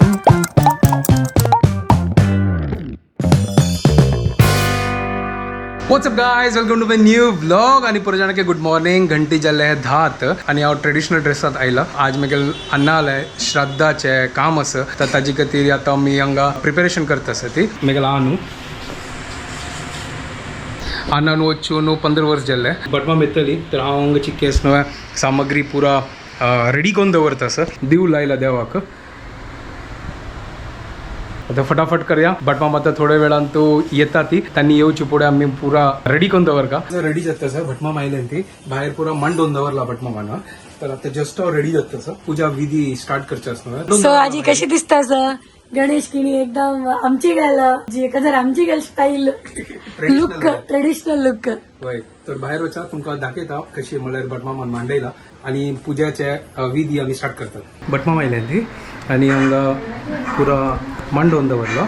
What's up guys, welcome to my new vlog. आणि पुरजाणके good morning. घंटी जाल्ले 10 आणि हांव ट्रेडिशनल ड्रेसात आयला. आज म्हगेल अण्णा आलाय, श्राद्धाचें काम आसा, तर ताजे खातीर आतां आमी हांगा प्रिपेरेशन करता आसा. ती म्हगेल आनु अण्णान वचून 15 वर्स जाल्ले. भटमाम येतली तर हांव हांगाची केस न्हय सामग्री पुरा रेडी करून दवरता आसा. दिव लायला देवाक. आता फटाफट करया. भटमाम आता थोड्या वेळान तो येता. ती त्यांनी येवची पुढे आम्ही पुरा रेडी करून दवर का रेडी जाता सर. भटमाम आयले ती बाहेर पुरा मांडून दवरला भटमामान. तर आता जस्ट रेडी जाता सर, पूजा विधी स्टार्ट करचे असणार. सो आजी कशी दिसता सर? गणेश किणी एकदम आमची गेल जी जर आमची गेल स्टाईल लुक, ट्रेडिशनल लुक. वय, तर बाहेर वचा तुमका दाखयता कशी म्हणल्यार भटमामान मांडयला आणि पूजाचे विधी आम्ही स्टार्ट करतात. भटमाम आयले ती आणि हांगा पुरा मांडून दवरलो.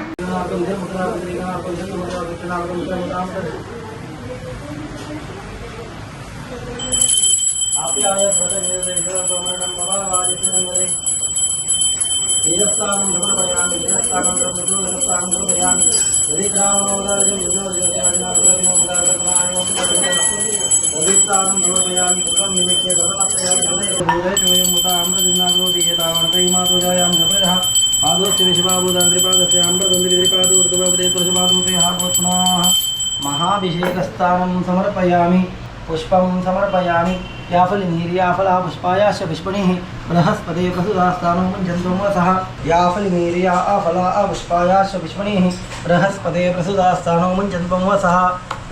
महाभिषेकस्थानं समर्पयामि, पुष्पं समर्पयामि. याफलिनीर्याफला पुष्पायाश्च पुष्पणिः बृहस्पते प्रसुदास्थानं मुञ्चन्तु वसः. याफलिनीर्या अफला अपुष्पायाश्च पुष्पणिः बृहस्पते प्रसुदास्थानं मुञ्चन्तु वसः.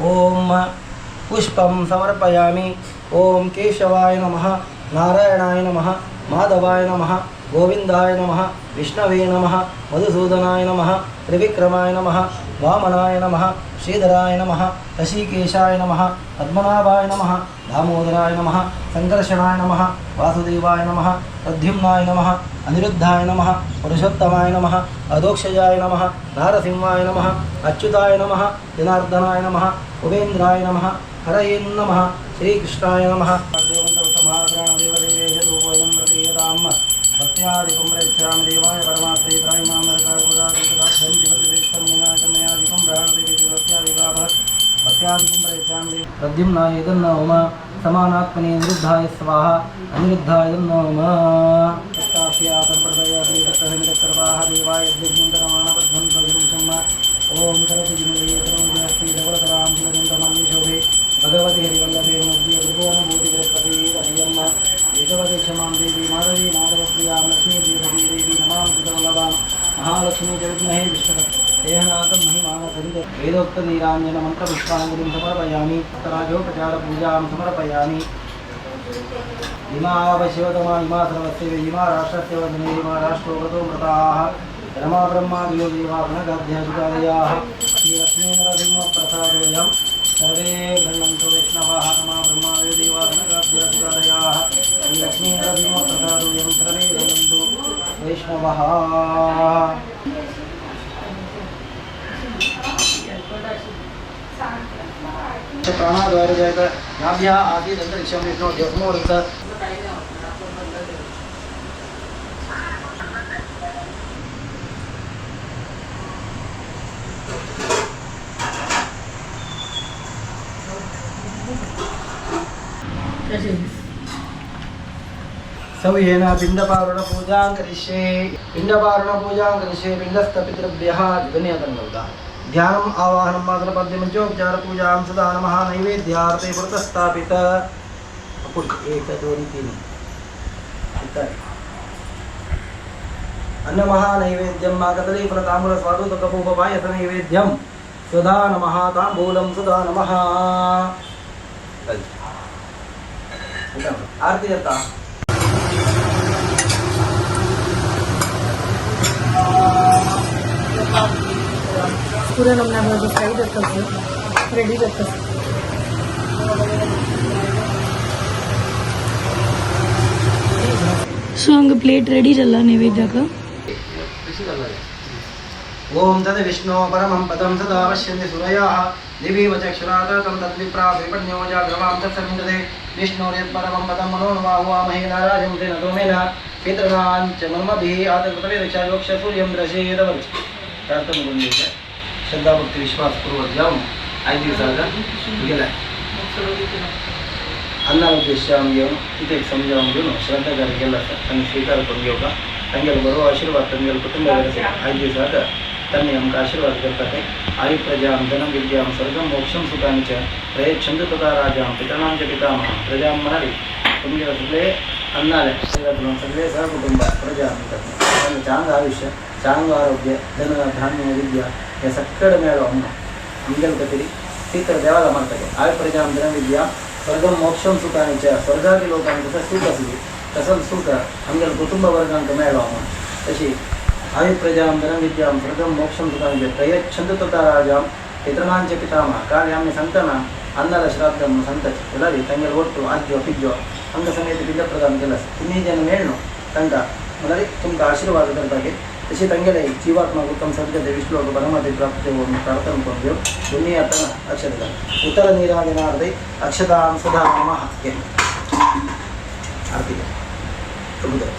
ॐ पुष्पं समर्पयामि. ॐ केशवाय नमः, नारायणाय नमः, माधवाय नमः, गोविन्दाय नमः, विष्णवे नमः, मधुसूदनाय नमः, त्रिविक्रमाय नमः, वामनाय नमः, श्रीधराय नमः, ऋषिकेशाय नमः, पद्मनाभाय नमः, दामोदराय नमः, सङ्कर्षणाय नमः, वासुदेवाय नमः, प्रद्युम्नाय नमः, अनिरुद्धाय नमः, पुरुषोत्तमाय नमः, अधोक्षजाय नमः, नारसिंहाय नमः, अच्युताय नमः, जनार्दनाय नमः, उपेन्द्राय नमः, हरये नमः, श्रीकृष्णाय नमः. भक्त्यादिकं प्रयच्छामि देवाय परमात्रे त्रायिमां नरकागुरादिकदाभ्यं जीवतिवेत्तमुनिनाचमयादिकं भक्त्यादिकं प्रयच्छामि देव. प्रद्युम्नाय यदन्न उमा समानात्मने निरुद्धाय स्वाहा. अनिरुद्धाय यदन्न उमा तत्तास्या सम्प्रदायाद्रितक्रवाह देवाय यद्विघ्नन्तरमाणबद्धं तद्वंशं. ॐ सरस्वती धवलतरां शिवजन्तमल्लिशोभे भगवति हरिवल्लभे मध्ये त्रिभुवनभूतिपतिरयम्म केशवते क्षमां देवी माधवी माधवप्रियां लक्ष्मी देवी देवी नमां कृतवल्लभां महालक्ष्मी च विद्महे विश्वदेहनाथं महिमानसरित वेदोक्तनीराञ्जनमन्त्रपुष्पाञ्जलिं समर्पयामि. राजोपचारपूजां समर्पयामि. इमा इमा सर्वस्य इमा राष्ट्रस्य वदने इमा राष्ट्रोगतो मृताः रमा ब्रह्मादियो देवा गणगाध्यासुतादयाः श्रीलक्ष्मीनरसिंहप्रसादोऽयं सर्वे गृह्णन्तु वैष्णवाः. रमा ब्रह्मादयो देवा गणगाध्यासुतादयाः श्रीलक्ष्मीनरसिंहप्रसादोऽयं सर्वे गृह्णन्तु वैष्णवः. प्राणाद्वारजायत नाभ्यः आसीत् अन्तरिक्षं विष्णो द्योस्मोरुत. सव्येन पिण्डपारुणपूजां करिष्ये, पिण्डपारुणपूजां करिष्ये. पिण्डस्थपितृभ्यः धन्यतन्नौदा ध्यानम् आवाहनं मातृपद्यमञ्चोपचारपूजां सदा नमः. नैवेद्यार्थे पुरतस्थापित 1 2 3 इत्यादि. अन्नमहानैवेद्यं मा कदलीफलताम्बूलस्वादुतकपूपपायसनैवेद्यं सुधा नमः. ताम्बूलं सुधा नमः. आरती जाता. पुरा नमना फ्राय जाता, रेडी जाता. सो हांगा प्लेट रेडी जाला नैवेद्याक. ओम तद् विष्णो परमं पदं सदा पश्यन्ति सूरयाः दिवीव चक्षुरात तं तद्विप्रा विपण्यो जाग्रवां तत्सविन्दते. विष्णोर्यत्परमं पदं मनोनुवाहुवामहे नाराजं तेन दोमेन. पितॄणां च मर्मभिः आतकृतवेदक्षायोक्ष सूर्यं द्रशेदवर्च प्रार्थना करून घ्यायचं. श्रद्धा भक्ती विश्वासपूर्वक जाऊन आयज दिसाक गेला अन्नाला उद्देश घेऊन तिथे समजावून घेऊन श्रद्धा जर गेला तांणी स्वीकार करून घेवका. तांगेलो बरो आशीर्वाद तांगेलो कुटुंब आयज दिसाक तांणी आमकां आशीर्वाद करता ते आयु प्रजां धनं विद्यां स्वर्गं मोक्षं सुखानि च प्रयच्छन्तु तथा राजां पितॄणां च पितामहं प्रजां म्हणाली. तुमगे सगळे अन्नाले शरीरातून सगळे सहकुटुंब प्रजा म्हणतात चांगलं आयुष्य, चांगलं आरोग्य, धन धान्य विद्या हे सगळं मेळो अम्मा आमगेल खातीर पितर देवाला मागता. आयु प्रजां धनं विद्या स्वर्गं मोक्षं सुखानि च. स्वर्गादी लोकांक कसं सुख आसली तसंच सुख आमगेल कुटुंब वर्गांक मेळो अम्मा. तशी आयु प्रजां धनं विद्यां स्वर्गं मोक्षं सुखानि च प्रयच्छन्तु तथा राजां पितॄणां च पितामह. काल आमी सांगतना अन्नाला श्राद्ध म्हणून सांगताच जाल्यार तांगेल ಒಟ್ಟು आज्जो पिज्जो हांकां समेत पिंड प्रदान केला. तिनूय जेन्ना मेळ्ळो तांकां म्हणल्यार तुमकां आशीर्वाद करपाक तशी तांगेले जीवात्मा उत्तम सद्गते विष्णुलोक परमाती प्राप्त म्हणून प्रार्थना करून घेवन दोन्ही हातान अक्षता उत्तर नीराजनार्थे अक्षतां सुधा नमः. घे आरती घे. प्रभुदेव.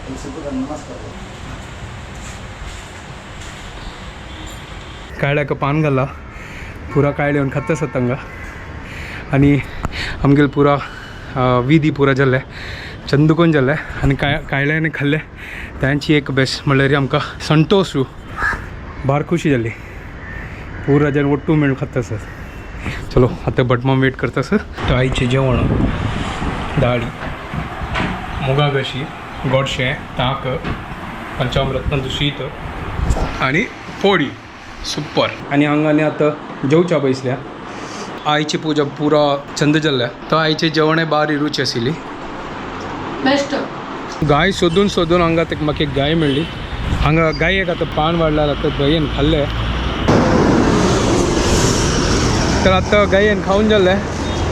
एक सुपुत्र नमस्कार कर. कायळ्याक पान घाला पुरा कायळे येवन खाता सतंगा आनी आमगेले पुरा विधी पुरा जाल्ले चंदकोन जाल्ले आनी कायळ्यानी खाल्ले तांची एक बेस्ट म्हणल्यार आमकां संतोश भार खुशी जाली. पुरा जन ಒಟ್ಟು मेळून खाता सर. चलो आतां भटमाम वेट करता सर. तर आईचें जेवण दाळी, मुगा कशी, गोडशें, ताक, पंचामृत, शीत आणि पोळी. सुपर. आणि हांगा आतां जेवच्या बैसल्या. आईची पूजा पुरा चंद जाल्ल्या. तर आईचे जेवण बारी रुची आशिल्ली. बेस्ट. गाय सोदून सोदून हांगा एक म्हाका एक गाय मेळ्ळी. हांगा गायेक आतां पान वाडला आतां गायेन खाल्लें. तर आतां गायेन खावन जालें.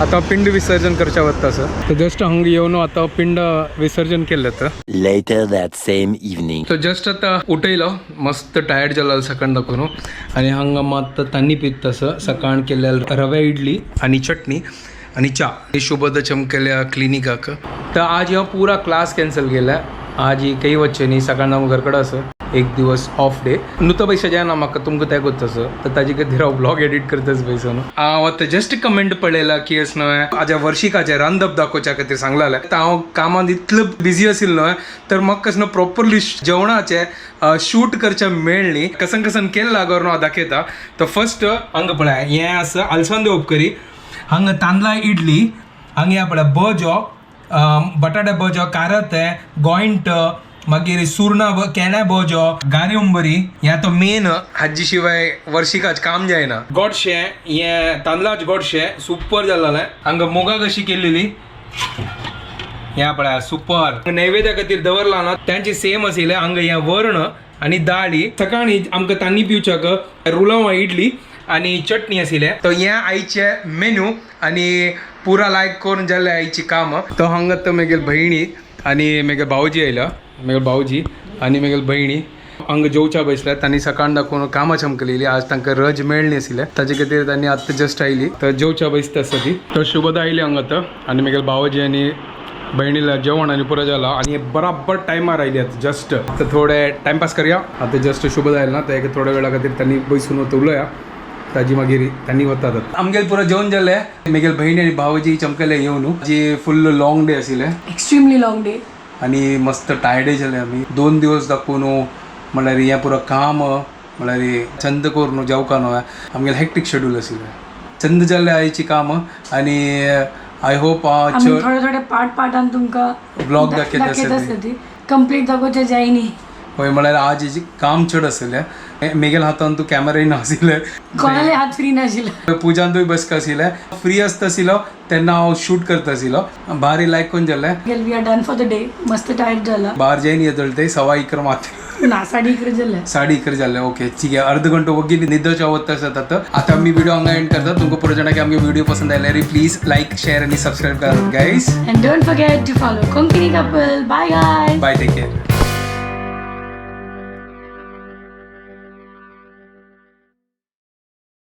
आतां पिंड विसर्जन करच्या वता सर. तर जस्ट हांगा येवन आतां पिंड विसर्जन केलें तर. Later that same evening. तर जस्ट आतां उठयलो. मस्त टायर्ड जालो सकाळ दाखोवन. आनी हांगा मात तांनी पित तसं सकाळ केल्या रव्या इडली आणि चटणी आणि चा. शुभद चमकेल्या क्लिनिकाक. तर आज हांव पुरा क्लास कॅन्सल केला. आज ही काही वच्चे न्ही. सकाळ हांव घरकडे आसा. एक दिवस ऑफ डे. नुतो पयशे जायना म्हाका तुमकां तें तसं तर ताजे खातीर हांव ब्लॉग एडिट करताच पयसो न्हू. हांव आतां जस्ट कमेंट पळयला की अशें न्हय आज्या वर्षिकाचें रांदप दाखोवच्या खातीर सांगलेलें. तर हांव कामांत इतलो बिजी आशिल्लो न्हय तर म्हाका कशें प्रॉपरली जेवणाचें शूट करचें मेळ्ळी. कसन कसन केल्ला करून हांव दाखयता. तर फर्स्ट हांगा पळय हें आसा अलसंदे उपकरी. हांगा तांदळा इडली. हांगा ह्या पळय बजो, बटाटे बजो, कारते, गोंयट, मागीर सुरणां केण्या बजो, गारी उंबरी. ह्या तो मेन हाजी शिवाय वर्षिकाच काम जायना. गोडशें हें तांदळाच गोडशें सुपर जालेलें. हांगा मुगा कशी केलेली ह्या पळय सुपर. नैवेद्या खातीर दवरला ना त्यांची सेम आशिल्लें. हांगा हें वर्ण आनी दाळी. सकाळी आमकां तांनी पिवच्याक रुलांव इडली आनी चटणी आशिल्लें. तर हें आयचें मेन्यू आनी पुरा लायक करून जाल्लें आयची काम. तो हांगा तर म्हगेले भयणी आनी म्हगे भावजी आयला. म्हगे भावजी आनी म्हगेले भयणी हांगा जेवच्या बसल्या. तांणी सकाळ दाखोवन कामां चमकलेली. आज तांकां रज मेळ्ळी आशिल्लें ताजे खातीर तांणी आतां जस्ट आयली. तर जेवच्या बसता आसा ती. तर शुभदा आयली हांगा आतां आनी म्हगेले भावजी आनी बहिणीला जेवण आणि पुरा झाला आणि बराबर टायमार आयली. आता जस्ट तर थोडे टायमपास करूया. आता जस्ट शुभ जायल ना तर एक थोड्या वेळा खातीर त्यांनी बसून उलोया. ताजी मागीर त्यांनी वतात. आमगेल पुरा जेवण जालें. म्हगेल बहिणी आनी भावजी चमकले येवन जी फुल लॉंग डे आशिल्ले. Extremely long day. आणि मस्त टायर्डय जाले आमी. 2 दिवस दाखोवन म्हणल्यार हें पुरो काम म्हणल्यार चंद करून जेवका न्हय आमगेलें हेक्टीक शेड्यूल आशिल्लें. चंद जाल्लें आयची काम आनी I hope आमी थोडे थोडे पार्ट पार्टान तुमकां Vlog दाखयत दाखयत आसतली. आसतली. कंप्लीट दाखोवचें जायनी. हय म्हळ्यार आज हेजी काम चड आशिल्लें. मेगेल हातान तूं कॅमेराय नाशिल्ले. कोणाले हात फ्री नाशिल्ले. पुजांतूय बसका आशिल्लें. फ्री आसता आशिल्लो तेन्ना हांव शूट करता आशिल्लो. भारी लायक करून जालें. We are done for the day. मस्त टायर्ड जाला. बाहर जायन येतले ते 11:15 मात्र. ना, 11:30 जाले. 11:30 जाले. ओके ठीक आहे. अर्ध घंटो वगीर निद्दच्या वता आसतात. आता मी व्हिडिओ हांगा एंड करता. तुमकां पुरो जाणां की आमगे व्हिडिओ पसंद आयल्यार प्लीज लायक, शेअर आनी सबस्क्राईब करात guys. And don't forget to follow Konkani Couple. Bye guys. Bye, take care.